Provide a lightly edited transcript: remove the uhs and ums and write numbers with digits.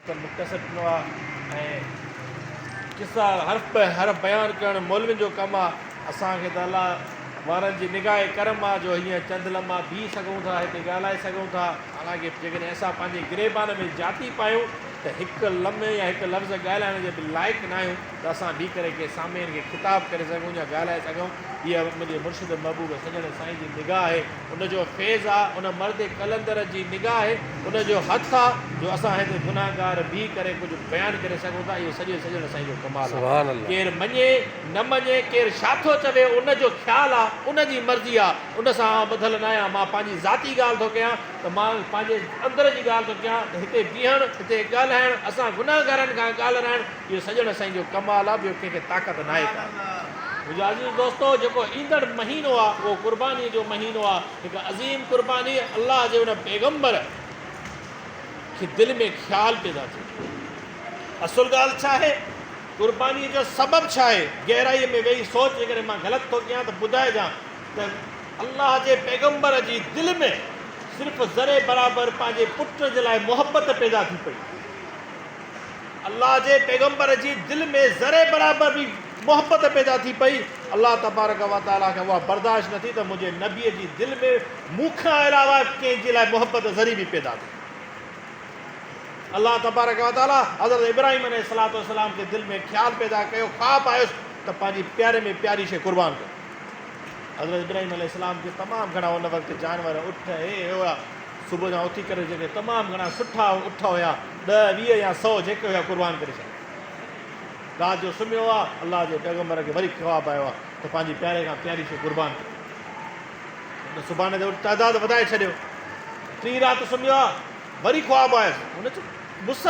ته مختصر ڏنو آ ۽ قصا حرف به حرف بيان ڪرڻ مولوين جو ڪم آ، اسان کي ته الله وارن جي نگاهه ڪرم آ جو هيئن چند لمحا بيهي سگهون ٿا هتي ڳالهائي سگهون ٿا، حالانڪه جيڪڏهن اسان پنهنجي گريبان ۾ جهاتي پايون ته هڪ لمحي يا هڪ لفظ ڳالهائڻ جي به لائق ناهيون ته اسان بيهي ڪري ڪنهن سامعين کي خطاب ڪري سگهون يا ڳالهائي سگهون، هيء منهنجي مرشد محبوب سڄڻ سائين جي نگاهه آهي. ان جو فيض آ، ان مرد قلندر جي نگاهه آهي، ان جو هٿ آ جو اسان هتي گنهگار بيهي ڪري ڪجهه بيان ڪري سگهون ٿا، اهو سڄي سڄڻ سائين جو ڪمال آ. ڪير مڃي نه مڃي، ڪير ڇا ٿو چوي ان جو خيال آ، ان جي مرضي آ، ان سان آئون ٻڌل ناهيان، مان پنهنجي ذاتي ڳالهه ٿو ڪيان ته مان پنهنجي اندر جي ڳالهه ٿو ڪيان ته هتي بيهڻ، هتي ڳالهائڻ، اسان گنهگارن کان ڳالهرائڻ اهو سڄڻ سائين جو ڪمال آ، ٻيو ڪنهن کي طاقت ناهي ڪا. منهنجا عزيز دوستو! جيڪو ايندڙ مهينو آ، اهو قربانيء جو مهينو آ. هڪ عظيم قرباني الله جي ان پيغمبر کي دل ۾ خيال پيدا ٿيو. اصل ڳالهه ڇا آهي؟ قربانيء جو سبب ڇا آهي؟ گهرائيء ۾ ويهي سوچ، جيڪڏهن مان غلط ٿو ڪيان ته ٻڌائجان ته الله جي پيغمبر جي دل ۾ صرف ذري برابر پنهنجي پٽ جي لاء محبت پيدا ٿي پئي. الله جي پيغمبر جي دل ۾ ذري برابر به محبت پيدا ٿي پئي، الله تبارڪ و تعاليٰ کي اها برداشت نه ٿي ته منهنجي نبي جي دل ۾ مون کان علاوه ڪنهن جي لاء محبت ذري به پيدا ٿي. الله تبارڪ و تعاليٰ حضرت ابراهيم عليه الصلوة والسلام کي دل ۾ خيال پيدا ڪيو، خواب آيس ته پنهنجي پياري ۾ پياري شيء قربان ڪر. حضرت ابراهيم عليه السلام کي تمام گهڻا ان وقت جانور، اٺ، هي هو هيا. صبح جان اٿي ڪري جيڪي تمام گهڻا سٺا اٺ هيا، ڏهه، 20 يا سئو جيڪي هيا قربان ڪري ڇڏيا. رات جو سمهيو آ، الله جي پيغمبر کي وري خواب آيو آ ته پنهنجي پياري کان پياري شيء قربان ڪر. هن سڀاڻي تي تعداد وڌائي ڇڏيو. ٽين رات سمهيو آ، وري خواب آيس. هن چيو، مسلمان!